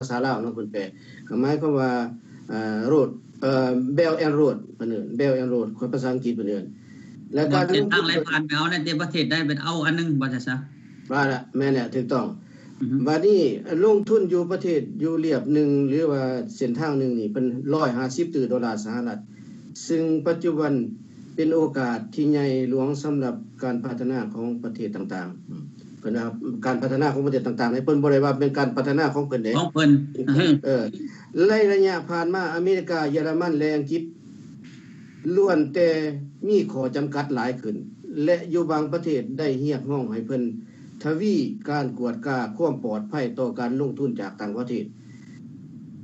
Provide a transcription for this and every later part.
ສາລາວເນາະ ເພິ່ນແປ ກໍໝາຍຄວາມວ່າ ເອີ ໂຣດ ເອີ ເບລແອນໂຣດ ເພິ່ນເອີ້ນ ເບລແອນໂຣດ ຂອງພາສາອັງກິດເພິ່ນເອີ້ນ ແລະ ການເອົາແລ້ວ ຜ່ານໄປເອົາໃນປະເທດໃດ ເປັນເອົາອັນໜຶ່ງ ວ່າຊັ້ນຊະ. ວ່າລະ ແມ່ນແຫຼະ ຖືກຕ້ອງ. ບາດນີ້ ລົງທຶນຢູ່ປະເທດຢູເຣບໜຶ່ງ ຫຼືວ່າເສັ້ນທາງໜຶ່ງນີ້ ເປັນຮ້ອຍຫ້າສິບຕື້ໂດລາສະຫະລັດ ຊຶ່ງປັດຈຸບັນເປັນໂອກາດທີ່ໃຫຍ່ຫຼວງສຳລັບການພັດທະນາຂອງປະເທດຕ່າງໆ. ເພິ່ນວ່າການພັດທະນາຂອງປະເທດຕ່າງໆນີ້ ເພິ່ນບໍ່ໄດ້ວ່າເປັນການພັດທະນາຂອງເພິ່ນເດ້ ຂອງເພິ່ນ. ເອີ ໃນໄລຍະຜ່ານມາ ອາເມລິກາ, ເຢຍລະມັນ ແລະ ອັງກິດ ລ້ວນແຕ່ມີຂໍ້ຈຳກັດຫຼາຍຂຶ້ນ ແລະ ຢູ່ບາງປະເທດໄດ້ຮຽກຮ້ອງໃຫ້ເພິ່ນທະວີການກວດກາຄວາມປອດໄພຕໍ່ການລົງທຶນຈາກຕ່າງປະເທດ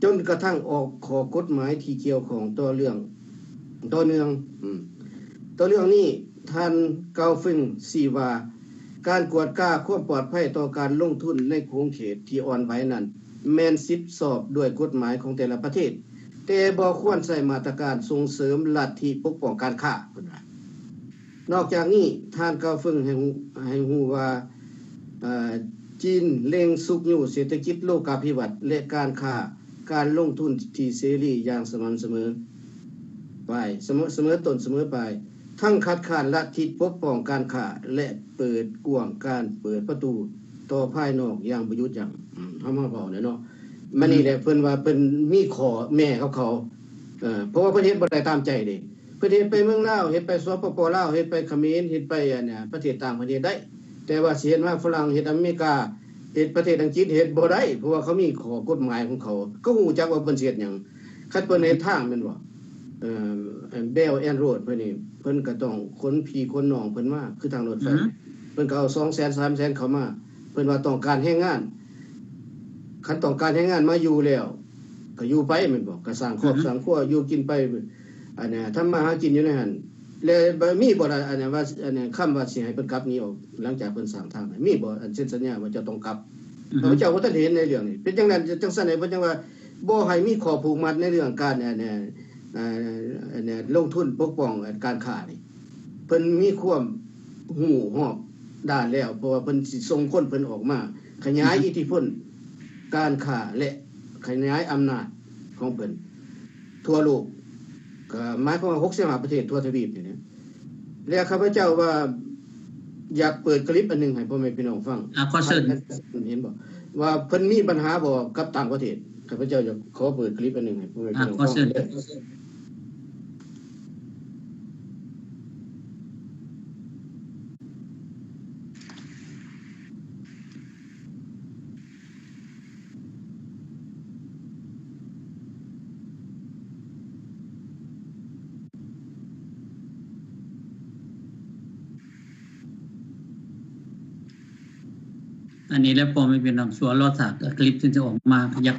ຈົນກະທັ້ງອອກຂໍ້ກົດໝາຍທີ່ກ່ຽວຂ້ອງຕໍ່ເລື່ອງ ຕໍ່ເນື່ອງ ອືມ ຕໍ່ເລື່ອງນີ້ ທ່ານ Gao Feng ຊີ້ວ່າ ການກວດກາຄວາມປອດໄພຕໍ່ການລົງທຶນໃນຂົງເຂດທີ່ອ່ອນໄຫວນັ້ນ ແມ່ນສິດຊອບດ້ວຍກົດໝາຍຂອງແຕ່ລະປະເທດ, ແຕ່ບໍ່ຄວນໃຊ້ມາດຕະການສົ່ງເສີມລັດທິປົກປ້ອງການຄ້າ, ເພິ່ນວ່າ. ນອກຈາກນີ້, ທ່ານ Gao Feng ໃຫ້ຮູ້ ໃຫ້ຮູ້ວ່າ ເອີ ຈີນເລັ່ງຊຸກຍູ້ເສດຖະກິດໂລກາພິວັດ ແລະ ການຄ້າ ການລົງທຶນທີ່ເສລີຢ່າງສະໝ່ຳສະເໝີປາຍ ສະເໝີ ສະເໝີຕົ້ນສະເໝີປາຍ, ທັງຄັດຄ້ານລັດທິປົກປ້ອງການຄ້າ ແລະ ເປີດກວ້າງການເປີດປະຕູຕໍ່ພາຍນອກຢ່າງບໍ່ຢຸດຢັ້ງ. ອືມ ເຮົາມາເວົ້າແຫຼະເນາະ ມານີ້ແຫຼະ ເພິ່ນວ່າເພິ່ນມີຂໍ້ແມ້ກັບເຂົາ ເອີ ເພາະວ່າເພິ່ນເຮັດບໍ່ໄດ້ຕາມໃຈເດ້. ເພິ່ນເຮັດໄປເມືອງລາວ ເຮັດໄປ ສປປ ລາວ ເຮັດໄປຂະເໝນ ເຮັດໄປ ອັນ ປະເທດຕ່າງປະເທດໄດ້ ແຕ່ວ່າຊິເຮັດມາຝຣັ່ງ ເຮັດອາເມລິກາ ເຮັດປະເທດອັງກິດ ເຮັດບໍ່ໄດ້ ເພາະວ່າເຂົາມີຂໍ້ກົດໝາຍຂອງເຂົາ ເຂົາຮູ້ຈັກວ່າເພິ່ນຊິເຮັດຫຍັງ. ຄັນເພິ່ນເຮັດທາງແມ່ນບໍ່ ເອີ Belt and Road ເພິ່ນນີ້ ເພິ່ນກໍຕ້ອງຂົນພີ່ຂົນນ້ອງເພິ່ນມາ ຄືທາງລົດໄຟ ເພິ່ນກໍເອົາສອງແສນ ສາມແສນເຂົ້າມາ ເພິ່ນວ່າຕ້ອງການແຮງງານ ຄັນຕ້ອງການແຮງງານມາຢູ່ແລ້ວ ກໍຢູ່ໄປແມ່ນບໍ່ ກໍສ້າງຄອບ ສ້າງຄົວ ຢູ່ກິນໄປ ອັນນັ້ນ ທຳມາຫາກິນຢູ່ໃນຫັ້ນ ແລ້ວມີບໍ່ລະ ອັນນັ້ນວ່າ ອັນນັ້ນ ຄຳວ່າຊິໃຫ້ເພິ່ນກັບໜີອອກ ຫຼັງຈາກເພິ່ນສ້າງທາງ ມີບໍ່ ອັນເຊັນສັນຍາວ່າເຈົ້າຕ້ອງກັບ? ຂ້າພະເຈົ້າບໍ່ທັນເຫັນໃນເລື່ອງນີ້ ເປັນຈັ່ງນັ້ນ ຈັ່ງຊັ້ນໃຫ້ເພິ່ນຈັ່ງວ່າບໍ່ໃຫ້ມີຂໍ້ຜູກມັດໃນເລື່ອງການ ອັນນັ້ນ ອັນ ລົງທຶນປົກປ້ອງການຄ້ານີ້ ເພິ່ນມີຄວາມຮູ້ຮອບດ້ານແລ້ວ ເພາະວ່າເພິ່ນຊິສົ່ງຄົນເພິ່ນອອກມາຂະຫຍາຍອິດທິພົນການຄ້າ ແລະ ຂະຫຍາຍອຳນາດຂອງເພິ່ນທົ່ວໂລກ ກໍໝາຍຄວາມວ່າຫົກສິບຫ້າປະເທດທົ່ວທະວີບນີ້ນະ. ແລ້ວຂ້າພະເຈົ້າວ່າຢາກເປີດຄລິບອັນໜຶ່ງໃຫ້ພໍ່ແມ່ພີ່ນ້ອງຟັງ ອ່າ ຂໍເຊີນ ເຫັນບໍ່ວ່າເພິ່ນມີບັນຫາບໍ່ກັບຕ່າງປະເທດ? ຂ້າພະເຈົ້າຢາກຂໍເປີດຄລິບອັນໜຶ່ງໃຫ້ພໍ່ແມ່ພີ່ນ້ອງຟັງເດີ. ອັນນີ້ແຫຼະ ພໍ່ແມ່ພີ່ນ້ອງ ຊົ່ວລໍຖ້າຄລິບທີ່ຈະອອກມາ ຂະຫຍັບ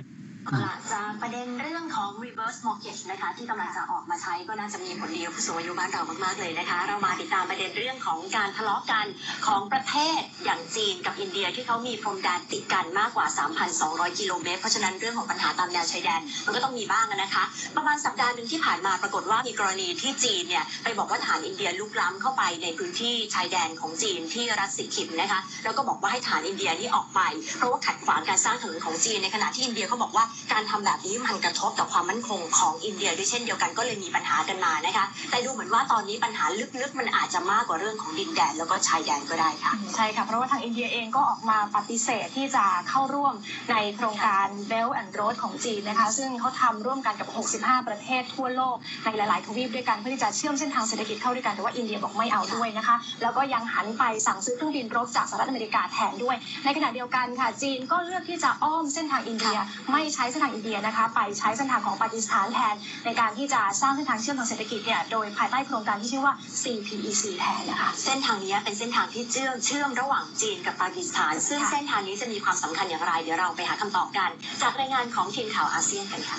ເອົາລະ ຈາກປະເດັນເລື່ອງຂອງ reverse mortgage นะคะ ที่กำลังจะออกมาใช้ ก็น่าจะมีผลดีกับผู้สูงอายุบ้านเรามากๆเลยนะคะ เรามาติดตามประเด็นเรื่องของการทะเลาะกันของประเทศอย่างจีนกับอินเดีย ที่เขามีพรมแดนติดกันมากกว่า สามพันสองร้อย กิโลเมตร เพราะฉะนั้นเรื่องของปัญหาตามแนวชายแดนมันก็ต้องมีบ้างอะนะคะ ประมาณสัปดาห์หนึ่งที่ผ่านมาปรากฏว่ามีกรณีที่จีนเนี่ยไปบอกว่าทหารอินเดียลุกล้ำเข้าไปในพื้นที่ชายแดนของจีนที่รัฐสิกขิมนะคะ แล้วก็บอกว่าให้ทหารอินเดียนี่ออกไป เพราะว่าขัดขวางการสร้างถนนของจีน ในขณะที่อินเดียเขาบอกว่าการทำแบบนี้มันกระทบต่อความมั่นคงของอินเดียด้วยเช่นเดียวกัน ก็เลยมีปัญหากันมานะคะ แต่ดูเหมือนว่าตอนนี้ปัญหาลึกๆมันอาจจะมากกว่าเรื่องของดินแดนแล้วก็ชายแดนก็ได้ค่ะ อืม ใช่ค่ะ เพราะว่าทางอินเดียเองก็ออกมาปฏิเสธที่จะเข้าร่วมในโครงการ Belt and Road ของจีนนะคะ ซึ่งเขาทำร่วมกันกับ หกสิบห้า ประเทศทั่วโลกในหลายๆ ทวีปด้วยกัน เพื่อที่จะเชื่อมเส้นทางเศรษฐกิจเข้าด้วยกัน แต่ว่าอินเดียบอกไม่เอาด้วยนะคะ แล้วก็ยังหันไปสั่งซื้อเครื่องบินรบจากสหรัฐอเมริกาแทนด้วย ในขณะเดียวกันค่ะ จีนก็เลือกที่จะอ้อมเส้นทางอินเดีย ไม่ใช้เส้นทางอินเดียนะคะ ไปใช้เส้นทางของปากีสถานแทน ในการที่จะสร้างเส้นทางเชื่อมทางเศรษฐกิจเนี่ย โดยภายใต้โครงการที่ชื่อว่า ซี พี อี ซี แทนนะคะ เส้นทางนี้เป็นเส้นทางที่เชื่อม เชื่อมระหว่างจีนกับปากีสถาน ซึ่งเส้นทางนี้จะมีความสำคัญอย่างไร เดี๋ยวเราไปหาคำตอบกัน จากรายงานของทีมข่าวอาเซียนกันค่ะ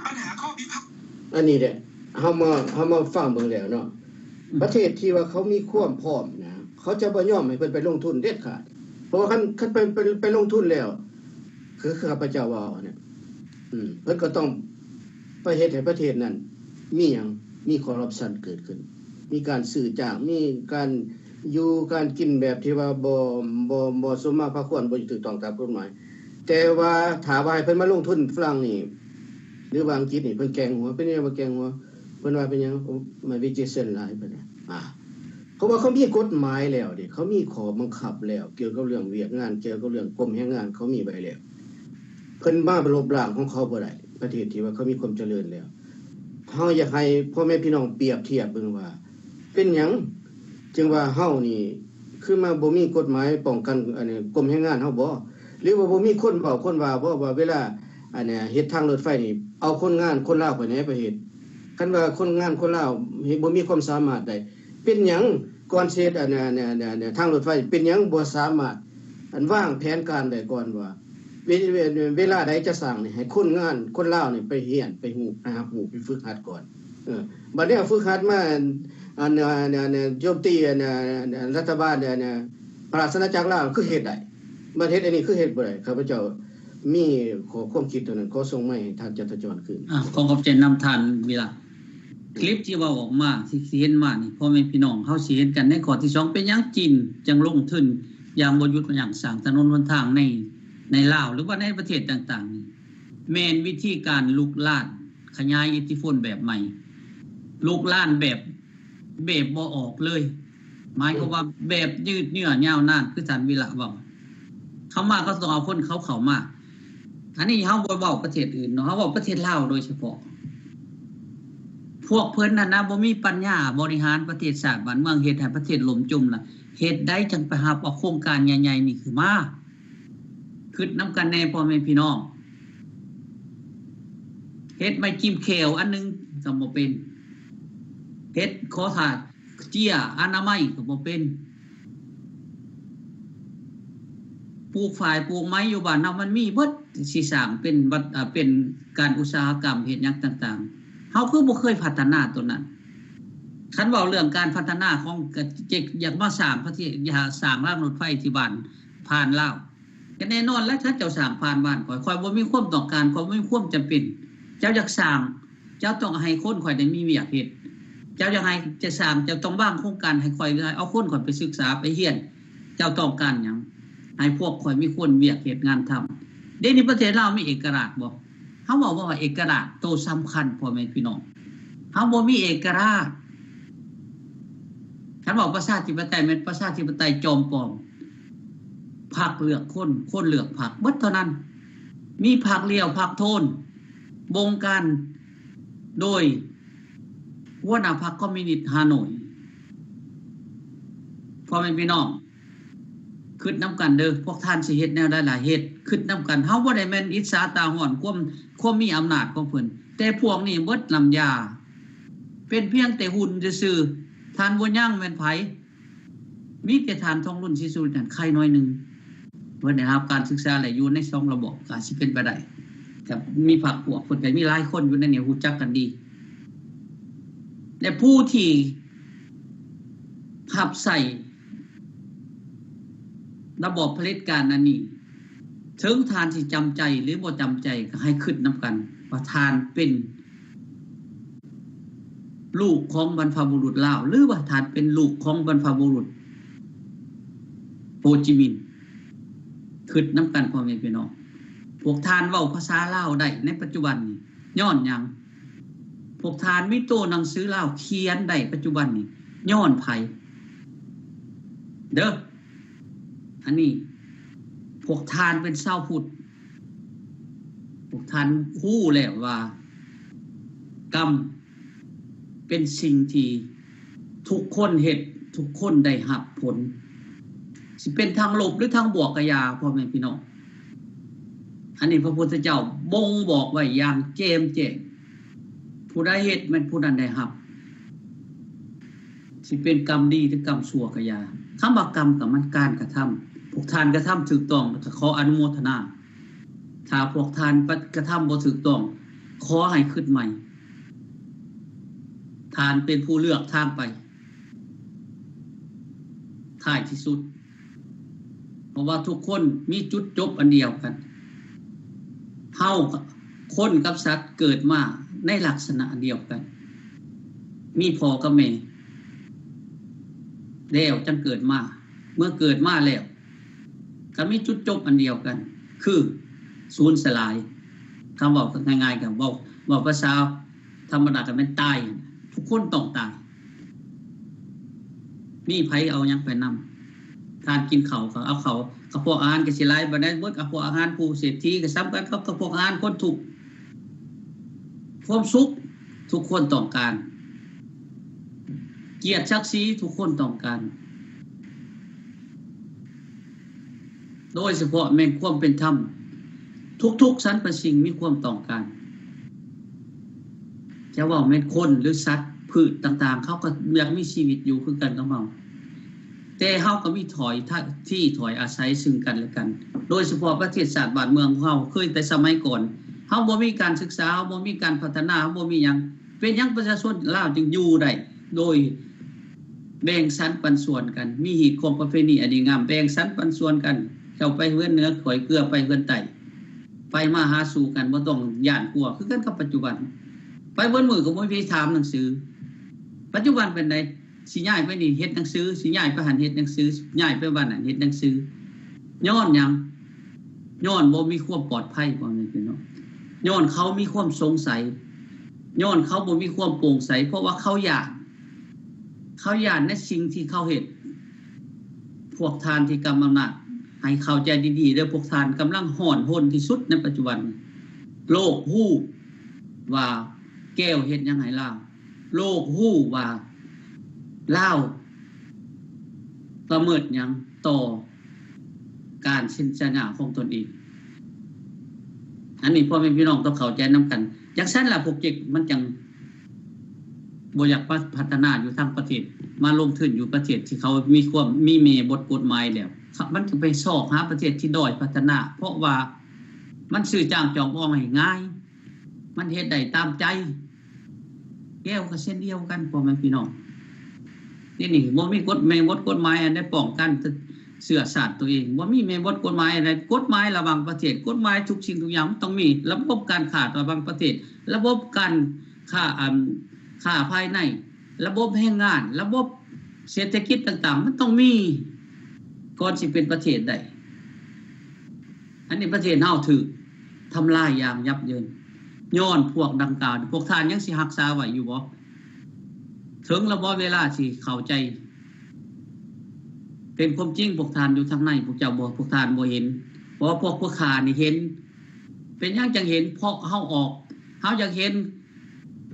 ບັນຫາຂໍ້ພິພາກ ອັນນີ້ແຫຼະ ເຮົາມາ ເຮົາມາຟັງເບິ່ງແລ້ວເນາະ ປະເທດທີ່ວ່າເຂົາມີຄວາມພ້ອມນະ ເຂົາຈະບໍ່ຍອມໃຫ້ເພິ່ນໄປລົງທຶນເດັດຂາດ ເພາະວ່າຄັນ ຄັນໄປ ໄປ ໄປລົງທຶນແລ້ວ ຄື ຄືຂ້າພະເຈົ້າເວົ້າຫັ້ນນະ ອືມ ເພິ່ນກໍຕ້ອງໄປເຮັດໃຫ້ປະເທດນັ້ນມີຫຍັງ ມີຄໍຣັບຊັນເກີດຂຶ້ນ ມີການຊື້ຈ້າງ ມີການຢູ່ການກິນແບບທີ່ວ່າບໍ່ ບໍ່ ບໍ່ສົມມາພາຄວນ ບໍ່ຖືກຕ້ອງຕາມກົດໝາຍ. ແຕ່ວ່າຖ້າວ່າໃຫ້ເພິ່ນມາລົງທຶນຝຣັ່ງນີ້ ຫຼືວ່າອັງກິດນີ້ ເພິ່ນແກ່ງຫົວ. ເປັນຫຍັງວ່າແກ່ງຫົວ? ເພິ່ນວ່າເປັນຫຍັງ? ໂອ້ ມັນ vacation ຫຼາຍ ເພິ່ນວ່າ. ອ່າ ເພາະວ່າເຂົາມີກົດໝາຍແລ້ວເດ້ ເຂົາມີຂໍ້ບັງຄັບແລ້ວ ກ່ຽວກັບເລື່ອງວຽກງານ ກ່ຽວກັບເລື່ອງກົມແຮງງານ ເຂົາມີໄວ້ແລ້ວ. ເພິ່ນມາລົບລ້າງຂອງເຂົາບໍ່ໄດ້ ປະເທດທີ່ວ່າເຂົາມີຄວາມຈະເລີນແລ້ວ. ເຮົາຢາກໃຫ້ພໍ່ແມ່ພີ່ນ້ອງປຽບທຽບເບິ່ງວ່າ ເປັນຫຍັງຈຶ່ງວ່າເຮົານີ້ ຄືມາບໍ່ມີກົດໝາຍປ້ອງກັນ ອັນນີ້ ກົມແຮງງານເຮົາບໍ? ຫຼືວ່າບໍ່ມີຄົນເວົ້າຄົນວ່າບໍ ວ່າເວລາ ອັນນີ້ ເຮັດທາງລົດໄຟນີ້ ເອົາຄົນງານຄົນລາວໄປແໜໄປເຮັດ? ຄັນວ່າຄົນງານຄົນລາວເຮັດ ບໍ່ມີຄວາມສາມາດໄດ້ ເປັນຫຍັງກ່ອນຊິເຮັດ ອັນ ອັນ ອັນ ທາງລົດໄຟ ເປັນຫຍັງບໍ່ສາມາດ ອັນ ວາງແຜນການໄດ້ກ່ອນວ່າ ເວ ເວ ເວລາໃດຈະສ້າງນີ້ ໃຫ້ຄົນງານຄົນລາວນີ້ໄປຮຽນ ໄປຮູ້ ໄປຮັບຮູ້ ໄປຝຶກຫັດກ່ອນ. ເອີ ບັດນີ້ຝຶກຫັດມາ ອັນ ອັນ ອັນ ອັນ ໂຈມຕີ ອັນ ອັນ ລັດຖະບານ ອັນ ພະລາຊະອານາຈັກລາວ ຄືເຮັດໄດ້? ບັດເຮັດອັນນີ້ຄືເຮັດບໍ່ໄດ້? ຂ້າພະເຈົ້າມີຂໍ້ຄວາມຄິດເທົ່ານັ້ນ ຂໍສົ່ງໄມໃຫ້ທ່ານຈັດຕະຈອນຄືນ. ອາ ຂໍຂອບໃຈນຳທ່ານວິລະ. ຄລິບທີ່ເວົ້າອອກມາ ທີ່ ທີ່ເຫັນມານີ້ ພໍ່ແມ່ພີ່ນ້ອງເຮົາຊິເຫັນກັນໃນຂໍ້ທີສອງ ເປັນຫຍັງຈີນຈັ່ງລົງທຶນຢ່າງບໍ່ຢຸດບໍ່ຢັ້ງ ສ້າງຖະໜົນຫົນທາງໃນ ໃນລາວ ຫຼືວ່າໃນປະເທດຕ່າງໆນີ້ ແມ່ນວິທີການລຸກລານຂະຫຍາຍອິດທິພົນແບບໃໝ່ ລຸກລານແບບ ແບບບໍ່ອອກເລີຍ ໝາຍຄວາມວ່າແບບຍືດເຍື້ອຍາວນານ ຄືທ່ານວິລະເວົ້າ. ເຂົາມາ ເຂົາຕ້ອງເອົາຄົນເຂົາເຂົ້າມາ. ອັນນີ້ເຮົາບໍ່ເວົ້າປະເທດອື່ນເນາະ ເຮົາເວົ້າປະເທດລາວໂດຍສະເພາະ. ພວກເພິ່ນນັ້ນນະ ບໍ່ມີປັນຍາບໍລິຫານປະເທດຊາດບ້ານເມືອງ ເຮັດໃຫ້ປະເທດລົ້ມຈົມລະ ເຮັດໃດຈັ່ງໄປຮັບເອົາໂຄງການໃຫຍ່ໆນີ້ຂຶ້ນມາ? ຄິດນຳກັນແດ່ພໍ່ແມ່ພີ່ນ້ອງ. ເຮັດໄມ້ຈິ້ມແຂ້ວອັນໜຶ່ງກໍບໍ່ເປັນ, ເຮັດຂໍຖ້າເຈ້ຍອະນາໄມກໍບໍ່ເປັນ. ປູກຝ້າຍປູກໄມ້ຢູ່ບ້ານເຮົາມັນມີເບິດ, ຊິສ້າງເປັນວັດ ເປັນການອຸດສາຫະກຳ ເຮັດຫຍັງຕ່າງໆ ເຮົາຄືບໍ່ເຄີຍພັດທະນາໂຕນັ້ນ? ຄັນເວົ້າເລື່ອງການພັດທະນາຂອງ ຢາກມາສ້າງປະເທດ ຢາກສ້າງລາງລົດໄຟທີ່ບ້ານຜ່ານລາວ ກໍແນ່ນອນແຫຼະ ຖ້າເຈົ້າສ້າງຜ່ານບ້ານຂ້ອຍ ຂ້ອຍບໍ່ມີຄວາມຕ້ອງການ ຂ້ອຍບໍ່ມີຄວາມຈຳເປັນ. ເຈົ້າຢາກສ້າງ ເຈົ້າຕ້ອງໃຫ້ຄົນຂ້ອຍໄດ້ມີວຽກເຮັດ. ເຈົ້າຢາກໃຫ້ ຈະສ້າງ ເຈົ້າຕ້ອງວາງໂຄງການໃຫ້ຂ້ອຍ ເອົາຄົນຂ້ອຍໄປສຶກສາໄປຮຽນ. ເຈົ້າຕ້ອງການຫຍັງ? ໃຫ້ພວກຂ້ອຍມີຄົນວຽກເຮັດງານທຳ. ດຽວນີ້ປະເທດລາວມີເອກະລາດບໍ່? ເຮົາເວົ້າວ່າເອກະລາດໂຕສຳຄັນ ພໍ່ແມ່ພີ່ນ້ອງ. ເຮົາບໍ່ມີເອກະລາດ. ຄັນເວົ້າປະຊາທິປະໄຕ ແມ່ນປະຊາທິປະໄຕຈອມປອມ. ພັກເລືອກຄົນ ຄົນເລືອກພັກ ເບິດເທົ່ານັ້ນ. ມີພັກລ້ຽວ ພັກໂທນ ບົງການໂດຍຫົວໜ້າພັກຄອມມິວນິດຮ່າໂນ້ຍ. ພໍ່ແມ່ພີ່ນ້ອງ ຄິດນຳກັນເດີ້ ພວກທ່ານຊິເຮັດແນວໃດລະ ເຮັດ ຄິດນຳກັນ. ເຮົາບໍ່ໄດ້ແມ່ນອິດສາຕາຮ້ອນຄວາມ ຄວາມມີອຳນາດຂອງເພິ່ນ, ແຕ່ພວກນີ້ເບິດນ້ຳຢາ ເປັນພຽງແຕ່ຫຸ່ນຊື່ໆ. ທ່ານບົວຍາງແມ່ນໃຜ? ມີແຕ່ທ່ານທອງລຸນ ສີສຸລິດນັ້ນໄຄໜ້ອຍໜຶ່ງ, ເພິ່ນໄດ້ຮັບການສຶກສາ ແລະ ຢູ່ໃນສອງລະບອບ ກໍອາດຊິເປັນໄປໄດ້. ກໍມີພັກພວກເພິ່ນ ກໍມີຫຼາຍຄົນຢູ່ໃນນີ້ ຮູ້ຈັກກັນດີ. ແລະ ຜູ້ທີ່ຮັບໃຊ້ລະບອບຜະເດັດການອັນນີ້ ເຖິງທ່ານຊິຈຳໃຈ ຫຼື ບໍ່ຈຳໃຈ ກໍໃຫ້ຄິດນຳກັນວ່າທ່ານເປັນ ລູກຂອງບັນພະບຸລຸດລາວ ຫຼືວ່າທ່ານເປັນລູກຂອງບັນພະບຸລຸດໂຮຈິມິນ. ຄິດນຳກັນ ພໍ່ແມ່ພີ່ນ້ອງ, ພວກທ່ານເວົ້າພາສາລາວໄດ້ໃນປັດຈຸບັນນີ້ ຍ້ອນຫຍັງ? ພວກທ່ານມີໂຕໜັງສືລາວຂຽນໄດ້ປັດຈຸບັນນີ້ ຍ້ອນໃຜ? ເດີ້ ອັນນີ້ ພວກທ່ານເປັນຊາວພຸດ ພວກທ່ານຮູ້ແລ້ວວ່າ ກຳເປັນສິ່ງທີ່ທຸກຄົນເຮັດ ທຸກຄົນໄດ້ຮັບຜົນ, ຊິເປັນທາງລົບ ຫຼື ທາງບວກກະຢ່າ ພໍ່ແມ່ພີ່ນ້ອງ. ອັນນີ້ພະພຸດທະເຈົ້າບົ່ງບອກໄວ້ຢ່າງແຈ່ມແຈ້ງ, ຜູ້ໃດເຮັດແມ່ນຜູ້ນັ້ນໄດ້ຮັບ. ຊິເປັນກຳດີ ຫຼື ກຳຊົ່ວກະຢ່າ, ຄຳວ່າກຳກໍມັນການກະທຳ. ພວກທ່ານກະທຳຖືກຕ້ອງ ແລ້ວກໍຂໍອະນຸໂມທະນາ. ຖ້າພວກທ່ານປະ ກະທຳບໍ່ຖືກຕ້ອງ ຂໍໃຫ້ຄິດໃໝ່. ທ່ານເປັນຜູ້ເລືອກທາງໄປ ທ້າຍທີ່ສຸດ. ເພາະວ່າທຸກຄົນມີຈຸດຈົບອັນດຽວກັນ. ເຮົາ ຄົນກັບສັດເກີດມາໃນລັກສະນະດຽວກັນ, ມີພໍ່ກັບແມ່ ແລ້ວຈັ່ງເກີດມາ. ເມື່ອເກີດມາແລ້ວ ກໍມີຈຸດຈົບອັນດຽວກັນ ຄື ສູນສະຫຼາຍ. ຄຳເວົ້າງ່າຍໆ ກໍເວົ້າ ເວົ້າພາສາທຳມະດາ ກໍແມ່ນຕາຍ. ທຸກຄົນຕ້ອງຕາຍ. ມີໃຜເອົາຫຍັງໄປນຳ? ທ່ານກິນເຂົ້າກໍເອົາເຂົ້າ ກະເພາະອາຫານກໍຊິຫຼາຍປານໃດ? ເບິດກະເພາະອາຫານ. ຜູ້ເສດຖີກໍສ່ຳກັນກັບກະເພາະອາຫານ. ຄົນທຸກ ຄວາມສຸກ ທຸກຄົນຕ້ອງການ. ກຽດສັກສີ ທຸກຄົນຕ້ອງການ. ໂດຍສະເພາະແມ່ນຄວາມເປັນທຳ ທຸກໆສັນປະສິ່ງມີຄວາມຕ້ອງການ. ຈະເວົ້າແມ່ນຄົນ ຫຼື ສັດພືດຕ່າງໆ ເຂົາກໍຢາກມີຊີວິດຢູ່ຄືກັນກັບເຮົາ, ແຕ່ເຮົາກໍມີຖ້ອຍທີຖ້ອຍອາໄສຊຶ່ງກັນແລະກັນ. ໂດຍສະເພາະປະເທດຊາດບ້ານເມືອງຂອງເຮົາ ເຄີຍແຕ່ສະໄໝກ່ອນ ເຮົາບໍ່ມີການສຶກສາ, ເຮົາບໍ່ມີການພັດທະນາ, ເຮົາບໍ່ມີຫຍັງ. ເປັນຫຍັງປະຊາຊົນລາວຈຶ່ງຢູ່ໄດ້ໂດຍແບ່ງສັນປັນສ່ວນກັນ, ມີຮີດຄອງປະເພນີອັນດີງາມ, ແບ່ງສັນປັນສ່ວນກັນ, ເຈົ້າໄປເຮືອນເໜືອ ຂ້ອຍເກືອໄປເຮືອນໃຕ້, ໄປມາຫາສູ່ກັນ ບໍ່ຕ້ອງຢ້ານກົວ. ຄືກັນກັບປັດຈຸບັນ, ໄປເບິດມື້ກໍບໍ່ມີໃຜຖາມໜັງສື. ປັດຈຸບັນເປັນໃດ? ຊິຍ້າຍໄປນີ້ເຮັດໜັງສື, ຊິຍ້າຍໄປຫັ້ນເຮັດໜັງສື, ຍ້າຍໄປບ້ານນັ້ນເຮັດໜັງສື. ຍ້ອນຫຍັງ? ຍ້ອນບໍ່ມີຄວາມປອດໄພ ພໍ່ແມ່ພີ່ນ້ອງ, ຍ້ອນເຂົາມີຄວາມສົງໄສ, ຍ້ອນເຂົາບໍ່ມີຄວາມໂປ່ງໃສ, ເພາະວ່າເຂົາຢ້ານ, ເຂົາຢ້ານໃນສິ່ງທີ່ເຂົາເຮັດ. ພວກທ່ານທີ່ກຳອຳນາດ ໃຫ້ເຂົ້າໃຈດີໆເດີ້, ພວກທ່ານກຳລັງຮ້ອນຮົນທີ່ສຸດໃນປັດຈຸບັນ. ໂລກຮູ້ວ່າແກ້ວເຮັດຫຍັງໃຫ້ລາວ, ໂລກຮູ້ວ່າລາວລະເມີດຫຍັງຕໍ່ການເຊັນສັນຍາຂອງຕົນເອງ. ອັນນີ້ພໍ່ແມ່ພີ່ນ້ອງຕ້ອງເຂົ້າໃຈນຳກັນ. ຈັ່ງຊັ້ນລະພວກເຈັກມັນຈັ່ງບໍ່ຢາກມາພັດທະນາຢູ່ທາງປະເທດ, ມາລົງທຶນຢູ່ປະເທດທີ່ເຂົາມີຄວາມ ມີແມ່ບົດກົດໝາຍແລ້ວ. ມັນຈະໄປຊອກຫາປະເທດທີ່ດ້ອຍພັດທະນາ, ເພາະວ່າມັນຊື້ຈ້າງຈອງອອງໃຫ້ງ່າຍ, ມັນເຮັດໄດ້ຕາມໃຈ. ແກ້ວກໍເຊັ່ນດຽວກັນ ພໍ່ແມ່ພີ່ນ້ອງ, ດຽວນີ້ບໍ່ມີກົດ ແມ່ບົດກົດໝາຍອັນໃດປ້ອງກັນເຊື້ອຊາດຕົວເອງ, ບໍ່ມີແມ່ບົດກົດໝາຍອັນໃດ. ກົດໝາຍລະຫວ່າງປະເທດ, ກົດໝາຍທຸກສິ່ງທຸກຢ່າງ ມັນຕ້ອງມີ. ລະບົບການຄ້າລະຫວ່າງປະເທດ, ລະບົບການຄ້າ ອັນ ຄ້າພາຍໃນ, ລະບົບແຮງງານ, ລະບົບເສດຖະກິດຕ່າງໆ ມັນຕ້ອງມີ ກ່ອນຊິເປັນປະເທດໄດ້. ອັນນີ້ປະເທດເຮົາຖືກທຳລາຍຢ່າງຫຍັບເຢິນ ຍ້ອນພວກດັ່ງກ່າວ. ພວກທ່ານຍັງຊິຮັກສາໄວ້ຢູ່ບໍ່? ເຖິງລະບໍ່ເວລາຊິເຂົ້າໃຈ? ເປັນຄວາມຈິງ ພວກທ່ານຢູ່ທາງໃນ ພວກເຈົ້າບໍ່ ພວກທ່ານບໍ່ເຫັນ, ເພາະວ່າພວກຜູ້ຂ້ານີ້ເຫັນ. ເປັນຫຍັງຈັ່ງເຫັນ? ເພາະເຮົາອອກ, ເຮົາຢາກເຫັນ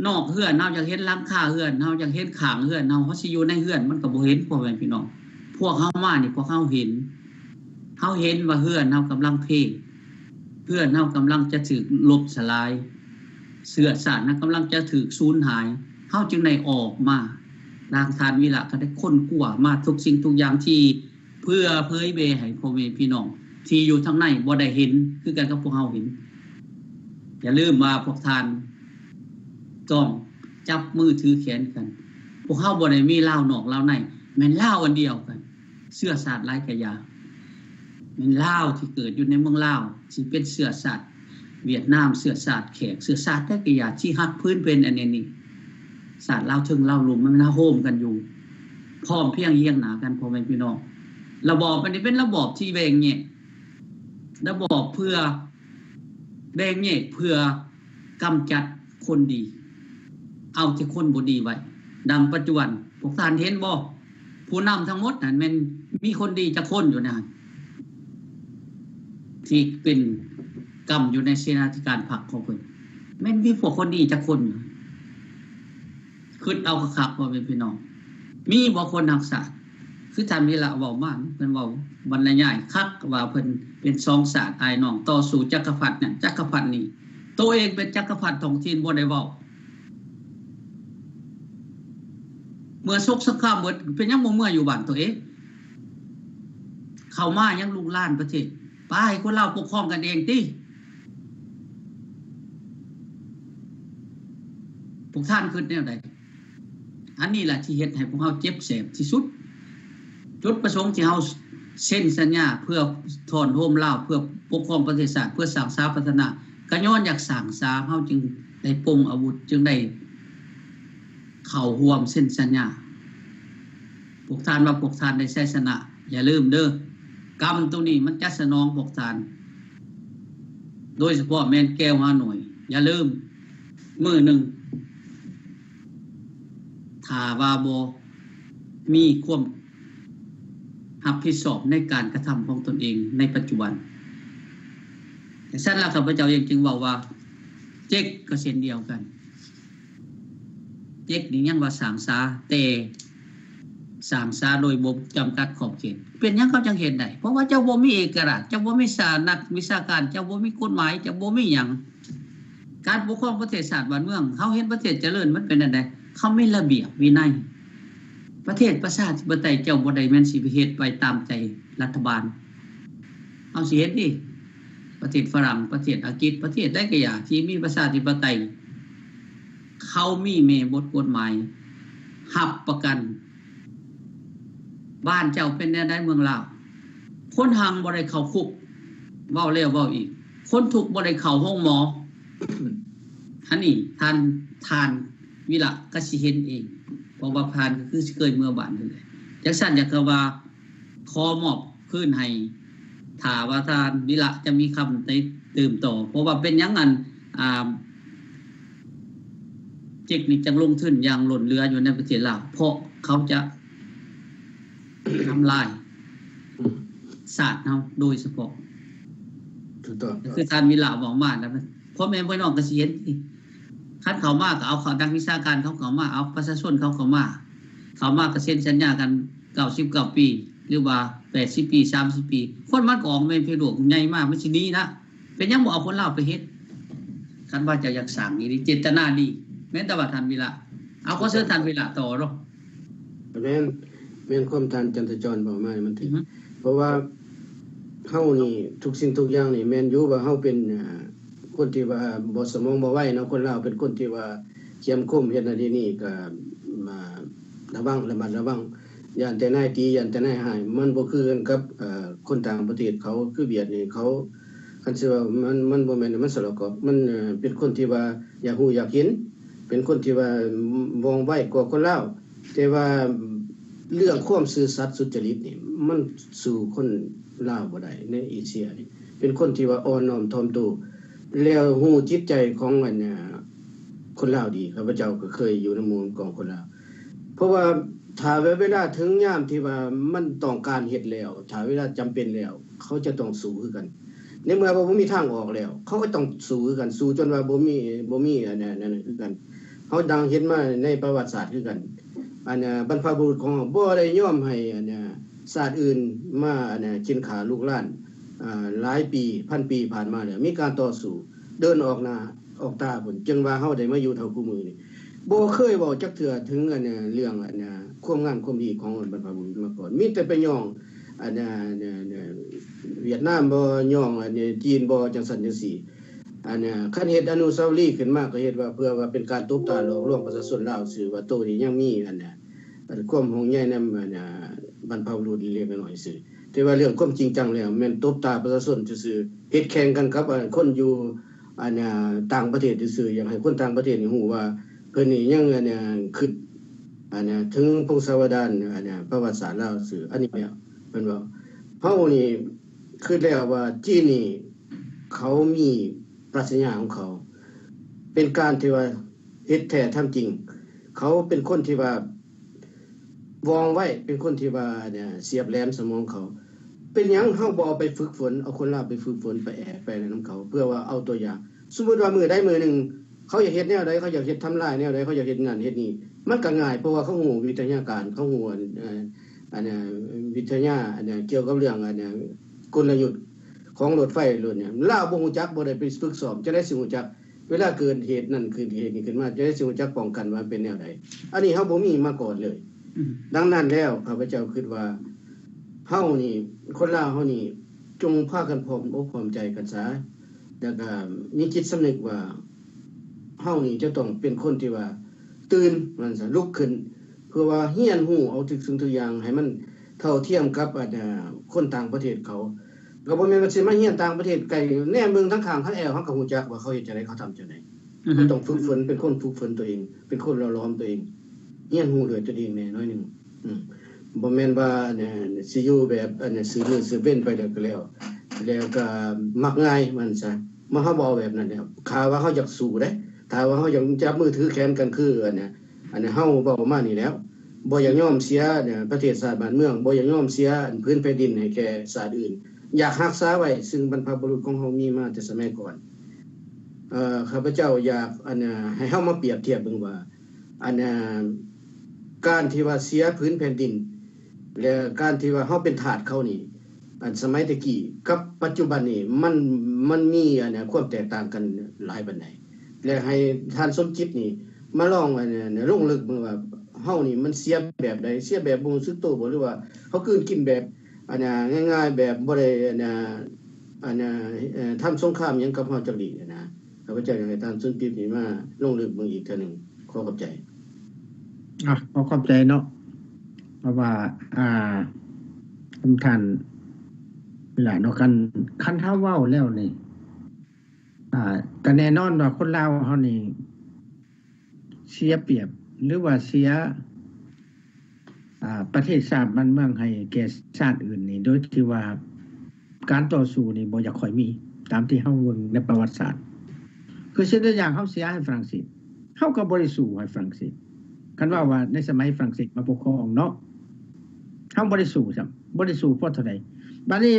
ນອກເຮືອນ, ເຮົາຢາກເຫັນຫຼັງຄາເຮືອນ, ເຮົາຢາກເຫັນຂ້າງເຮືອນ, ເຮົາ ເຮົາຊິຢູ່ໃນເຮືອນມັນກໍບໍ່ເຫັນ ພໍ່ແມ່ພີ່ນ້ອງ. ພວກເຮົາມານີ້ ພວກເຮົາເຫັນ, ເຮົາເຫັນວ່າເຮືອນເຮົາກຳລັງເພ, ເຮືອນເຮົາກຳລັງຈະຖືກລົບສະລາຍ, ເຊື້ອຊາດເຮົາກຳລັງຈະຖືກສູນຫາຍ, ເຮົາຈຶ່ງໄດ້ອອກມາ. ທາງທ່ານວິລະກໍໄດ້ຄົ້ນຄວ້າມາທຸກສິ່ງທຸກຢ່າງທີ່ ເພື່ອເຜີຍແຜ່ໃຫ້ພໍ່ແມ່ພີ່ນ້ອງທີ່ຢູ່ທາງໃນບໍ່ໄດ້ເຫັນຄືກັນກັບພວກເຮົາເຫັນ. ຢ່າລືມວ່າພວກທ່ານຕ້ອງຈັບມືຖືແຂນກັນ. ພວກເຮົາບໍ່ໄດ້ມີລາວນອກລາວໃນ, ແມ່ນລາວອັນດຽວກັນ, ເຊື້ອຊາດຫຼາຍກະຢ່າ. ແມ່ນລາວທີ່ເກີດຢູ່ໃນເມືອງລາວ, ທີ່ເປັນເຊື້ອຊາດຫວຽດນາມ, ເຊື້ອຊາດແຂກ, ເຊື້ອຊາດໃດກະຢ່າ, ທີ່ຮັກພື້ນແຜ່ນດິນອັນນີ້. ຊາດລາວເທິງລາວລຸ່ມ ມັນມາໂຮມກັນຢູ່ ພ້ອມພຽງຮຽງໜ້າກັນ ພໍ່ແມ່ພີ່ນ້ອງ. ລະບອບອັນນີ້ເປັນລະບອບທີ່ແບ່ງແຍກ, ລະບອບເພື່ອແບ່ງແຍກ ເພື່ອກຳຈັດຄົນດີ, ເອົາແຕ່ຄົນບໍ່ດີໄວ້. ດັ່ງປັດຈຸບັນ ພວກທ່ານເຫັນບໍ່? ຜູ້ນຳທັງໝົດນັ້ນແມ່ນມີຄົນດີຈັກຄົນຢູ່ໃນຫັ້ນ ທີ່ເປັນກຳຢູ່ໃນເສນາທິການພັກຂອງເພິ່ນ? ແມ່ນມີພວກຄົນດີຈັກຄົນ? ຄິດເອົາຄັກໆ ພໍ່ແມ່ພີ່ນ້ອງ, ມີບໍ່ຄົນຮັກຊາດ? ຄືທ່ານວິລະເວົ້າມາ, ເພິ່ນເວົ້າບັນລະຍາຍຄັກວ່າເພິ່ນເປັນສອງຊາດອ້າຍນ້ອງ ຕໍ່ສູ້ຈັກກະພັດນັ້ນຈັກກະພັດນີ້, ໂຕເອງເປັນຈັກກະພັດທ້ອງຖິ່ນບໍ່ໄດ້ເວົ້າ. ເມື່ອສົກສົງຄາມເບິດ ເປັນຫຍັງບໍ່ເມືອຢູ່ບ້ານຕົວເອງ? ເຂົ້າມາຍັງລຸກລານປະເທດ, ປະໃຫ້ຄົນລາວປົກຄອງກັນເອງຕິ. ພວກທ່ານຄິດແນວໃດ? ອັນນີ້ລະທີ່ເຮັດໃຫ້ພວກເຮົາເຈັບແສບທີ່ສຸດ. ຈຸດປະສົງທີ່ເຮົາເຊັນສັນຍາເພື່ອທ້ອນໂຮມລາວ, ເພື່ອປົກຄອງປະເທດຊາດ, ເພື່ອສ້າງສາພັດທະນາ, ກະຍ້ອນຢາກສ້າງສາ, ເຮົາຈຶ່ງໄດ້ປົງອາວຸດ, ຈຶ່ງໄດ້ເຂົ້າຮ່ວມເຊັນສັນຍາ. ພວກທ່ານວ່າພວກທ່ານໄດ້ໄຊຊະນະ, ຢ່າລືມເດີ້, ກຳໂຕນີ້ມັນຈະສະໜອງພວກທ່ານ. ໂດຍສະເພາະແມ່ນແກວຮາໂນຍ. ຢ່າລືມ, ມື້ໜຶ່ງ ຖ້າວ່າບໍ່ມີຄວາມຮັບຜິດຊອບໃນການກະທຳຂອງຕົນເອງໃນປັດຈຸບັນ, ແລະ ຊັ້ນລະ ຂ້າພະເຈົ້າເອງຈຶ່ງເວົ້າວ່າ ເຈັກກໍເຊັ່ນດຽວກັນ. ເຈັກນີ້ຍັງວ່າສ້າງສາ, ແຕ່ສ້າງສາໂດຍບໍ່ຈຳກັດຂອບເຂດ. ເປັນຫຍັງເຂົາຈັ່ງເຮັດໄດ້? ເພາະວ່າເຈົ້າບໍ່ມີເອກະລາດ, ເຈົ້າບໍ່ມີສາ ນັກວິຊາການ, ເຈົ້າບໍ່ມີກົດໝາຍ, ເຈົ້າບໍ່ມີຫຍັງ. ການປົກຄອງປະເທດຊາດບ້ານເມືອງ, ເຮົາເຫັນປະເທດຈະເລີນມັນເປັນແນວໃດ? ເຂົາມີລະບຽບວິໄນ. ປະເທດປະຊາທິປະໄຕ ເຈົ້າບໍ່ໄດ້ແມ່ນຊິໄປເຮັດໄປຕາມໃຈລັດຖະບານ. ເຮົາຊິເຫັນຕິ ປະເທດຝຣັ່ງ, ປະເທດອັງກິດ, ປະເທດໃດກໍຢ່າ ທີ່ມີປະຊາທິປະໄຕ, ເຂົາມີແມ່ບົດກົດໝາຍຮັບປະກັນ. ບ້ານເຈົ້າເປັນແນວໃດເມືອງລາວ? ຄົນຮັ່ງບໍ່ໄດ້ເຂົ້າຄຸກ, ເວົ້າແລ້ວເວົ້າອີກ, ຄົນທຸກບໍ່ໄດ້ເຂົ້າໂຮງໝໍ. ອັນນີ້ທ່ານ ທ່ານວິລະກໍຊິເຫັນເອງ, ເພາະວ່າທ່ານກໍຄືຊິເຄີຍເມືອບ້ານນັ້ນແຫຼະ. ຈັ່ງຊັ້ນ ຢາກກະວ່າ ຂໍມອບຄືນໃຫ້ ຖ້າວ່າທ່ານວິລະຈະມີຄຳໃດຕື່ມຕໍ່, ເພາະວ່າເປັນຫຍັງອັນ ອ່າ ເຈັກນີ້ຈັ່ງລົງທຶນຢ່າງລົ້ນເຫຼືອຢູ່ໃນປະເທດລາວ, ເພາະເຂົາຈະທຳລາຍຊາດເຮົາໂດຍສະເພາະ. ຖືກຕ້ອງ. ຄືທ່ານວິລະເວົ້າມານະ, ພໍ່ແມ່ພີ່ນ້ອງກໍຊິເຫັນ ຄັນເຂົ້າມາກໍເອົາເຂົາ ນັກວິຊາການເຂົາເຂົ້າມາ, ເອົາປະຊາຊົນເຂົາເຂົ້າມາ, ເຂົ້າມາກໍເຊັນສັນຍາກັນເກົ້າສິບເກົ້າປີ ຫຼືວ່າແປດສິບປີ ສາມສິບປີ, ຄົນມັນກໍອອກມາເປັນໂລກໃຫຍ່ມາ, ມັນຊິໜີນະ. ເປັນຫຍັງບໍ່ເອົາຄົນລາວໄປເຮັດ? ຄັນວ່າເຈົ້າຢາກສ້າງອີ່ຫຼີ ເຈດຕະນາດີ, ແມ່ນແຕ່ວ່າທ່ານວິລະ, ເອົາ ຂໍເຊີນທ່ານວິລະຕໍ່ເນາະ. ແມ່ນ ແມ່ນຄວາມທ່ານຈັນທະຈອນເວົ້າມານີ້ມັນຖືກ. ອືຮຶ. ເພາະວ່າເຮົານີ້ ທຸກສິ່ງທຸກຢ່າງນີ້ ແມ່ນຢູ່ວ່າເຮົາເປັນ ອ່າ ຄົນທີ່ວ່າບໍ່ສະໝອງບໍ່ໄວເນາະ, ຄົນລາວເປັນຄົນທີ່ວ່າຂຽມຄົມ, ເຮັດນັ້ນເຮັດນີ້ກໍ ອ່າ ລະວັງ ລະມັດລະວັງ, ຢ້ານແຕ່ນາຍຕີ ຢ້ານແຕ່ນາຍຮ້າຍ. ມັນບໍ່ຄືກັນກັບ ເອີ ຄົນຕ່າງປະເທດເຂົາ, ຄືຫວຽດນີ້ເຂົາ ຄັນຊິວ່າມັນ ມັນບໍ່ແມ່ນ ມັນສະຫຼອກກອກ, ມັນ ເອີ ເປັນຄົນທີ່ວ່າຢາກຮູ້ຢາກເຫັນ, ເປັນຄົນທີ່ວ່າວ່ອງໄວກວ່າຄົນລາວ. ແຕ່ວ່າເລື່ອງຄວາມຊື່ສັດສຸດຈະລິດນີ້ ມັນສູ້ຄົນລາວບໍ່ໄດ້ໃນເອເຊຍນີ້. ເປັນຄົນທີ່ວ່າອ່ອນນ້ອມຖ່ອມໂຕ ແລ້ວຮູ້ຈິດໃຈຂອງອັນ ອາ ຄົນລາວດີ. ຂ້າພະເຈົ້າກໍເຄີຍຢູ່ນຳໝູ່ກອງຄົນລາວ. ເພາະວ່າຖ້າເວລາເຖິງຍາມທີ່ວ່າມັນຕ້ອງການເຮັດແລ້ວ, ຖ້າເວລາຈຳເປັນແລ້ວ, ເຂົາຈະຕ້ອງສູ້ຄືກັນ. ໃນເມື່ອວ່າບໍ່ມີທາງອອກແລ້ວ, ເຂົາກໍຕ້ອງສູ້ຄືກັນ, ສູ້ຈົນວ່າບໍ່ມີ ບໍ່ມີອັນນັ້ນ ອັນນັ້ນຄືກັນ. ເຮົາດັງເຫັນມາໃນປະຫວັດສາດຄືກັນ, ອັນ ອາ ບັນພະບຸລຸດຂອງເຮົາບໍ່ໄດ້ຍອມໃຫ້ ອັນ ອາ ຊາດອື່ນມາ ອັນ ອາ ເຂັນຂ້າລູກຫຼານ ອາ ຫຼາຍປີ ພັນປີຜ່ານມາແລ້ວ, ມີການຕໍ່ສູ້ ເດີນອອກໜ້າອອກຕາພຸ້ນ, ຈຶ່ງວ່າເຮົາໄດ້ມາຢູ່ເທົ່າຄູ່ມື້ນີ້. ບໍ່ເຄີຍເວົ້າຈັກເທື່ອເຖິງອັນ ເລື່ອງອັນ ຄວາມງາມຄວາມດີຂອງບັນພະບຸລຸດມາກ່ອນ, ມີແຕ່ໄປຍ້ອງອັນ ຫວຽດນາມບໍ, ຍ້ອງອັນ ຈີນບໍ, ຈັ່ງຊັ້ນຈັ່ງຊີ້. ອັນ ຄັນເຮັດອະນຸສາວະລີຂຶ້ນມາ ກໍເຮັດວ່າເພື່ອວ່າເປັນການຕົບຕາຫຼອກລວງປະຊາຊົນລາວຊື່ວ່າໂຕນີ້ຍັງມີອັນ ອັນຄວາມຫ່ວງໃຍນຳອັນ ບັນພະບຸລຸດເລັກໆນ້ອຍໆຊື່, ແຕ່ວ່າເລື່ອງຄວາມຈິງຈັງແລ້ວແມ່ນຕົບຕາປະຊາຊົນຊື່ໆ, ເຮັດແຂ່ງກັນກັບອັນຄົນຢູ່ອັນຕ່າງປະເທດຊື່ໆ, ຢາກໃຫ້ຄົນຕ່າງປະເທດນີ້ຮູ້ວ່າເພິ່ນນີ້ຍັງອັນຄຶດອັນເຖິງພົງສາວະດານອັນປະຫວັດສາດລາວຊື່. ອັນນີ້ແມ່ນເພິ່ນເວົ້າ, ເຮົານີ້ຄຶດແລ້ວວ່າຈີນນີ້ເຂົາມີປລັດຊະຍາຂອງເຂົາ, ເປັນການທີ່ວ່າ ເຮັດແທ້ທຳຈິງ. ເຂົາເປັນຄົນທີ່ວ່າວ່ອງໄວ, ເປັນຄົນທີ່ວ່າ ອັນ ສຽບແຫຼມສະໝອງເຂົາ. ເປັນຫຍັງເຮົາບໍ່ເອົາໄປຝຶກຝົນ, ເອົາຄົນລາວໄປຝຶກຝົນ, ໄປແອບໄປນຳເຂົາ ເພື່ອວ່າເອົາຕົວຢ່າງ? ສົມມຸດວ່າມື້ໃດມື້ໜຶ່ງເຂົາຢາກເຮັດແນວໃດ, ເຂົາຢາກເຮັດທຳລາຍແນວໃດ, ເຂົາຢາກເຮັດນັ້ນເຮັດນີ້, ມັນກໍງ່າຍ, ເພາະວ່າເຂົາຮູ້ວິທະຍາການ, ເຂົາຮູ້ອັນ ອັນ ວິທະຍາ ອັນ ກ່ຽວກັບເລື່ອງ ອັນ ກົນລະຍຸດຂອງລົດໄຟລົດຫຍັງ. ລາວບໍ່ຮູ້ຈັກ, ບໍ່ໄດ້ໄປຝຶກຊ້ອມ, ຈັ່ງໃດຊິຮູ້ຈັກ? ເວລາເກີດເຫດນັ້ນ ເກີດເຫດນີ້ຂຶ້ນມາ ຈະໄດ້ຊິຮູ້ຈັກປ້ອງກັນວ່າເປັນແນວໃດ. ອັນນີ້ເຮົາບໍ່ມີມາກ່ອນເລີຍ. ອືມ ດັ່ງນັ້ນແລ້ວ ຂ້າພະເຈົ້າຄິດວ່າ ເຮົານີ້ ຄົນລາວເຮົານີ້ ຈົ່ງພາກັນພ້ອມອົກພ້ອມໃຈກັນຊະ, ແລ້ວກໍມີຈິດສຳນຶກວ່າ ເຮົານີ້ຈະຕ້ອງເປັນຄົນທີ່ວ່າຕື່ນ ວ່າຊັ້ນຊະ, ລຸກຂຶ້ນ ເພື່ອວ່າຮຽນຮູ້ເອົາທຸກສິ່ງທຸກຢ່າງໃຫ້ມັນເທົ່າທຽມກັບ ອັນ ຄົນຕ່າງປະເທດເຂົາ. ກໍບໍ່ແມ່ນວ່າຊິມາຮຽນຕ່າງປະເທດໄກ, ແນມເບິ່ງທາງຂ້າງທາງແອວ ເຮົາກໍຮູ້ຈັກວ່າເຂົາເຮັດຈັ່ງໃດ, ເຂົາທຳຈັ່ງໃດ. ອືຮຶ ເຮົາຕ້ອງຝຶກຝົນ, ເປັນຄົນຝຶກຝົນຕົວເອງ, ເປັນຄົນຫຼໍ່ຫຼອມຕົວເອງ, ຮຽນຮູ້ດ້ວຍຕົນເອງແດ່ໜ້ອຍໜຶ່ງ. ອືມ ບໍ່ແມ່ນວ່າ ອັນ ຊິຢູ່ແບບ ອັນ ສືບມື້ສືບເວັນໄປແລ້ວກໍແລ້ວ, ແລ້ວກໍມັກງ່າຍ ວ່າຊັ້ນຊະ. ມາເຮົາບໍ່ເອົາແບບນັ້ນແລ້ວ. ຖ້າວ່າເຮົາຢາກສູ້ເດ້ ຖ້າວ່າເຮົາຢາກຈັບມືຖືແຂນກັນຄືອັນເນີ້ຍ ອັນເຮົາເວົ້າມານີ້ແລ້ວ ບໍ່ຢາກຍອມເສຍ ປະເທດຊາດບ້ານເມືອງ ບໍ່ຢາກຍອມເສຍ ອາ ພື້ນແຜ່ນດິນໃຫ້ແກ່ຊາດອື່ນ ຢາກຮັກສາໄວ້ ຊຶ່ງບັນພະບຸລຸດຂອງເຮົາມີມາແຕ່ສະໄໝກ່ອນ. ເອີ ຂ້າພະເຈົ້າຢາກ ອັນ ໃຫ້ເຮົາມາປຽບທຽບເບິ່ງວ່າ ອັນ ການທີ່ວ່າເສຍຜືນແຜ່ນດິນ ແລະ ການທີ່ວ່າເຮົາເປັນທາດເຂົານີ້ ອັນສະໄໝແຕ່ກີ້ກັບປັດຈຸບັນນີ້ ມັນ ມັນມີອັນຄວາມແຕກຕ່າງກັນຫຼາຍປານໃດ ແລະ ໃຫ້ທ່ານສົມຈິດນີ້ມາລອງອັນລົງເລິກເບິ່ງວ່າ ເຮົານີ້ມັນເສຍແບບໃດ ເສຍແບບບໍ່ຮູ້ສຶກໂຕບໍ່ ຫຼືວ່າເຮົາກືນກິນແບບອັນງ່າຍໆ ແບບບໍ່ໄດ້ອັນອັນເອີ ທຳສົງຄາມຫຍັງກັບເຮົາຈັກດີ້ນະ. ຂ້າພະເຈົ້າຢາກໃຫ້ທ່ານສົມຈິດນີ້ມາລົງເລິກເບິ່ງອີກເທື່ອໜຶ່ງ. ຂໍຂອບໃຈ. ອາ ຂໍຂອບໃຈເນາະ ເພາະວ່າ ອ່າ ທ່ານ ເວລາເນາະ ຄັນ ຄັນເຮົາເວົ້າແລ້ວນີ້ ອ່າ ກໍແນ່ນອນວ່າຄົນລາວເຮົານີ້ເສຍປຽບ ຫຼືວ່າເສຍ ອ່າ ປະເທດຊາດບ້ານເມືອງໃຫ້ແກ່ຊາດອື່ນນີ້ ໂດຍທີ່ວ່າການຕໍ່ສູ້ນີ້ບໍ່ຢາກຄ່ອຍມີ ຕາມທີ່ເຮົາເບິ່ງໃນປະຫວັດສາດ. ຄືເຊັ່ນຕົວຢ່າງ ເຮົາເສຍໃຫ້ຝຣັ່ງເສດ ເຮົາກໍບໍ່ໄດ້ສູ້ໃຫ້ຝຣັ່ງເສດ ຄັນເວົ້າວ່າໃນສະໄໝຝຣັ່ງເສດມາປົກຄອງເນາະ ເຮົາບໍ່ໄດ້ສູ້ຊ້ຳ ບໍ່ໄດ້ສູ້ພໍເທົ່າໃດ. ບາດນີ້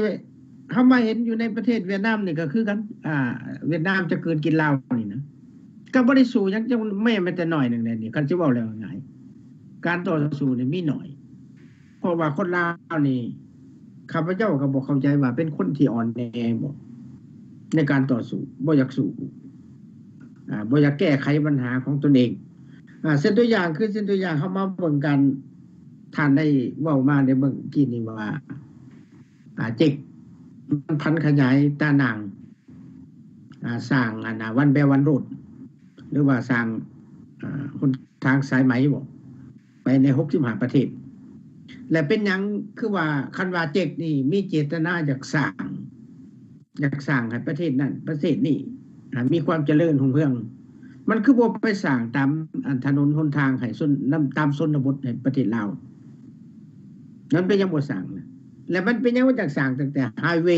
ເຮົາມາເຫັນຢູ່ໃນປະເທດຫວຽດນາມນີ້ກໍຄືກັນ ອ່າ ຫວຽດນາມຈະກືນກິນລາວນີ້ນະ ກໍບໍ່ໄດ້ສູ້ຫຍັງຈັກແມ້ແຕ່ໜ້ອຍໜຶ່ງເດນີ້ ຄັນຊິເວົ້າແລ້ວງ່າຍໆ ການຕໍ່ສູ້ນີ້ມີໜ້ອຍ ເພາະວ່າຄົນລາວນີ້ ຂ້າພະເຈົ້າກໍບໍ່ເຂົ້າໃຈວ່າເປັນຄົນທີ່ອ່ອນແອບໍ່ ໃນການຕໍ່ສູ້ ບໍ່ຢາກສູ້ ອ່າ ບໍ່ຢາກແກ້ໄຂບັນຫາຂອງຕົນເອງ. ອ່າ ເຊັ່ນຕົວຢ່າງ ຄືເຊັ່ນຕົວຢ່າງ ເຮົາມາເບິ່ງການ ທ່ານໄດ້ເວົ້າມາໃນເມື່ອກີ້ນີ້ວ່າ ອ່າ ເຈັກ ມັນຜັນຂະຫຍາຍຕາໜ່າງ ອ່າ ສ້າງອັນນະ One Belt One Road ຫຼືວ່າສ້າງ ອ່າ ຫົນທາງສາຍໄໝບໍ ໄປໃນຫົກສິບຫ້າປະເທດ ແລະ ເປັນຫຍັງຄືວ່າ ຄັນວ່າເຈັກນີ້ມີເຈດຕະນາຢາກສ້າງ ຢາກສ້າງໃຫ້ປະເທດນັ້ນປະເທດນີ້ ອ່າ ມີຄວາມຈະເລີນຮຸ່ງເຮືອງ ມັນຄືບໍ່ໄປສ້າງຕາມ ອັນ ຖະໜົນຫົນທາງໃຫ້ຊົນ ນຳ ຕາມຊົນນະບົດໃຫ້ປະເທດລາວ ມັນເປັນຫຍັງບໍ່ສ້າງລະ ແລະ ມັນເປັນຫຍັງມັນຈັກສ້າງຕັ້ງແຕ່ໄຮເວ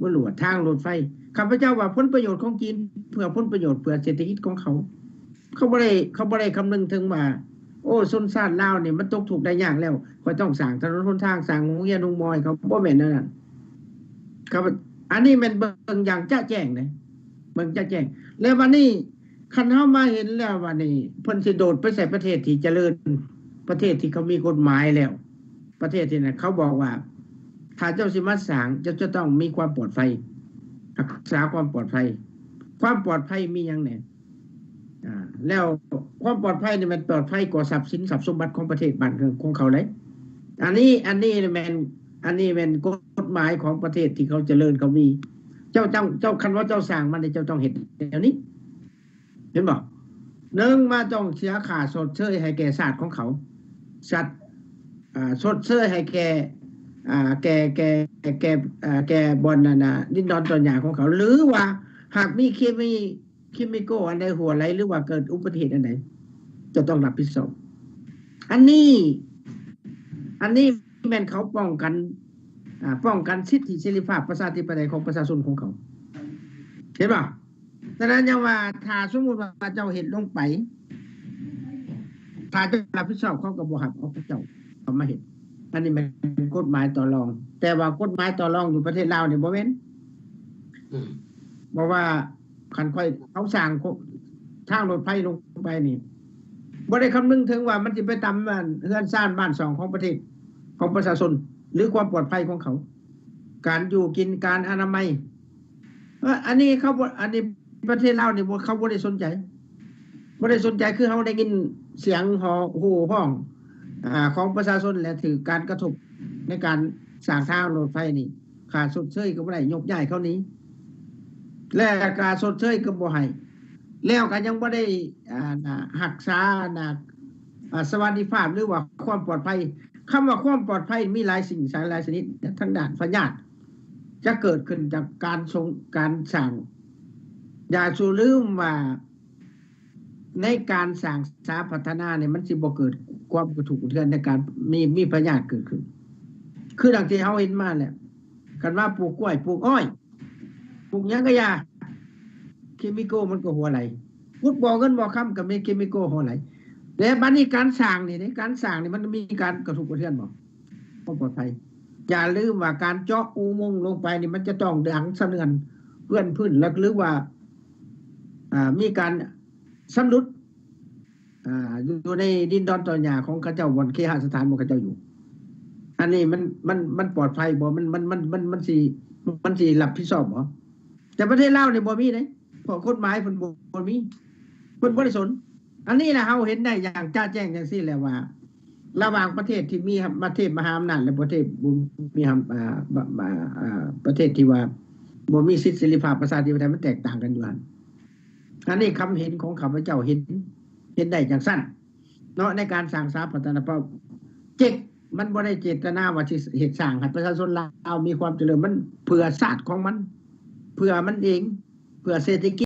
ບໍ່ຮູ້ວ່າທາງລົດໄຟ. ຂ້າພະເຈົ້າວ່າຜົນປະໂຫຍດຂອງຈີນ ເພື່ອຜົນປະໂຫຍດ ເພື່ອເສດຖະກິດຂອງເຂົາ ເຂົາບໍ່ໄດ້ ເຂົາບໍ່ໄດ້ຄຳນຶງເຖິງວ່າ ໂອ້ ຊົນຊາດລາວນີ້ມັນຕົກທຸກໄດ້ຍາກແລ້ວ ຂ້ອຍຕ້ອງສ້າງຖະໜົນຫົນທາງ ສ້າງໂຮງຮຽນໂຮງໝໍໃຫ້ເຂົາ ບໍ່ແມ່ນແນວນັ້ນ. ຄັບ ອັນນີ້ແມ່ນເບິ່ງຢ່າງຈະແຈ້ງເດ້ ເບິ່ງຈະແຈ້ງ. ແລ້ວບັດນີ້ ຄັນເຮົາມາເຫັນແລ້ວ ບັດນີ້ເພິ່ນຊິໂດດໄປໃສ່ປະເທດທີ່ຈະເລີນ ປະເທດທີ່ເຂົາມີກົດໝາຍແລ້ວ ປະເທດທີ່ນັ້ນ ເຂົາບອກວ່າ ຖ້າເຈົ້າຊິມາສ້າງ ເຈົ້າຈະຕ້ອງມີຄວາມປອດໄພ ຮັກສາຄວາມປອດໄພ. ຄວາມປອດໄພມີຫຍັງແດ່? ອາ ແລ້ວຄວາມປອດໄພນີ້ແມ່ນປອດໄພກວ່າຊັບສິນຊັບສົມບັດຂອງປະເທດບ້ານເມືອງຂອງເຂົາເດ້. ອັນນີ້ ອັນນີ້ແມ່ນ ອັນນີ້ແມ່ນກົດໝາຍຂອງປະເທດທີ່ເຂົາຈະເລີນເຂົາມີ. ເຈົ້າຕ້ອງ ເຈົ້າ ຄັນວ່າເຈົ້າສ້າງມັນນີ້ ເຈົ້າຕ້ອງເຮັດແນວນີ້ ເຫັນບໍ່? ໜຶ່ງ ມາຕ້ອງເສຍຄ່າຊົດເຊີຍໃຫ້ແກ່ຊາດຂອງເຂົາ ຊາດ ອ່າ ຊົດເຊີຍໃຫ້ແກ່ ອ່າ ແກ່ ແກ່ ແກ່ ອ່າ ແກ່ບ່ອນນັ້ນນະ ດິນດອນຕອນຫຍ້າຂອງເຂົາ ຫຼືວ່າຫາກມີເຄມີ ເຄມີໂກອັນໃດຮົ່ວໄຫຼ ຫຼືວ່າເກີດອຸບັດຕິເຫດອັນໃດ ຈະຕ້ອງຮັບຜິດຊອບ. ອັນນີ້ ອັນນີ້ແມ່ນເຂົາປ້ອງກັນ ອ່າ ປ້ອງກັນສິດທິເສລີພາບປະຊາທິປະໄຕຂອງປະຊາຊົນຂອງເຂົາ ເຫັນບໍ່? ສະນັ້ນຍັງວ່າ ຖ້າສົມມຸດວ່າເຈົ້າເຮັດລົງໄປ ຖ້າເຈົ້າຮັບຜິດຊອບ ເຂົາກໍບໍ່ຮັບເອົາເຈົ້າເຂົ້າມາເຮັດ. ອັນນີ້ແມ່ນກົດໝາຍຕໍ່ລອງ ແຕ່ວ່າກົດໝາຍຕໍ່ລອງຢູ່ປະເທດລາວນີ້ບໍ່ແມ່ນ. ອືມ ເພາະວ່າຄັນຂ້ອຍເອົາສ້າງທາງລົດໄຟລົງໄປນີ້ ບໍ່ໄດ້ຄຳນຶງເຖິງວ່າມັນຊິໄປຕຳເຮືອນຊານບ້ານຊ່ອງຂອງປະເທດ ຂອງປະຊາຊົນ ຫຼື ຄວາມປອດໄພຂອງເຂົາ ການຢູ່ກິນ ການອະນາໄມ. ເອີ ອັນນີ້ເຂົາບໍ່ ອັນນີ້ປະເທດລາວນີ້ບໍ່ ເຂົາບໍ່ໄດ້ສົນໃຈ ບໍ່ໄດ້ສົນໃຈ. ຄືເຮົາໄດ້ຍິນສຽງຫໍ ໂຫ່ຮ້ອງ ອາ ຂອງປະຊາຊົນ ແລະ ຖືກການກະທົບໃນການສ້າງທາງລົດໄຟນີ້ ຄ່າຊົດເຊີຍກໍບໍ່ໄດ້ ຍົກຍ້າຍເຂົາໜີ ແລະ ຄ່າຊົດເຊີຍກໍບໍ່ໃຫ້ ແລ້ວກໍຍັງບໍ່ໄດ້ ອາ ນະ ຮັກສາ ນະ ອາ ສະຫວັດດີພາບ ຫຼືວ່າຄວາມປອດໄພ. ຄຳວ່າຄວາມປອດໄພມີຫຼາຍສິ່ງຫຼາຍຊະນິດ ທາງດ້ານພະຍາດ ຈະເກີດຂຶ້ນຈາກການສົ່ງ ການສ້າງ. ຢ່າສູ່ລືມວ່າ ໃນການສ້າງສາພັດທະນານີ້ ມັນຊິບໍ່ເກີດຄວາມກະທົບກະເທືອນໃນການມີ ມີພະຍາດເກີດຂຶ້ນ. ຄືດັ່ງທີ່ເຮົາເຫັນມາແຫຼະ ຄັນວ່າປູກກ້ວຍ ປູກອ້ອຍ ປູກຫຍັງກະຢ່າ ເຄມີໂກມັນກໍຮົ່ວໄຫຼ ຂຸດບໍ່ເງິນບໍ່ຄຳກໍມີເຄມີໂກຮົ່ວໄຫຼ. ແຕ່ບັດນີ້ການສ້າງນີ້ເດ້ ການສ້າງນີ້ມັນມີການກະທົບກະເທືອນບໍ່? ຄວາມປອດໄພ. ຢ່າລືມວ່າການເຈາະອຸມົງລົງໄປນີ້ ມັນຈະຕ້ອງດັງສະເໜືອນເປື້ອນພື້ນ ແລະ ຫຼືວ່າ ອ່າ ມີການສຳຫຼຸດ ອ່າ ຢູ່ໃນດິນດອນຕອນຫຍ້າຂອງເຂົາເຈົ້າ ບ່ອນເຄຫະສະຖານຂອງເຂົາເຈົ້າຢູ່. ອັນນີ້ມັນ ມັນ ມັນປອດໄພບໍ່? ມັນ ມັນ ມັນ ມັນ ມັນຊິ ມັນຊິຮັບຜິດຊອບບໍ່? ແຕ່ປະເທດລາວນີ້ບໍ່ມີເດ້ ເພາະກົດໝາຍເພິ່ນບໍ່ ບໍ່ມີ ເພິ່ນບໍ່ໄດ້ສົນ. ອັນນີ້ລະເຮົາເຫັນໄດ້ຢ່າງຈະແຈ້ງຈັ່ງຊີ້ແຫຼະວ່າ ລະຫວ່າງປະເທດທີ່ມີມະ ເທບມະຫາອຳນາດ ແລະ ປະເທດບໍ່ມີອຳ ອ່າ ປະ ອ່າ ປະເທດທີ່ວ່າບໍ່ມີສິດເສລີພາບປະຊາທິປະໄຕ ມັນແຕກຕ່າງກັນຢູ່ຫັ້ນ. ອັນນີ້ຄຳເຫັນຂອງຂ້າພະເຈົ້າເຫັນ ເຫັນໄດ້ຈັ່ງຊັ້ນເນາະ ໃນການສ້າງສາພັດທະນາ ເຈັກ ມັນບໍ່ໄດ້ເຈດຕະນາວ່າຊິເຮັດສ້າງໃຫ້ປະຊາຊົນລາວມີຄວາມຈະເລີນ ມັນເພື່ອຊາດຂອງມັນ ເພື່ອມັນເອງ ເພື່ອເສດຖະກິດ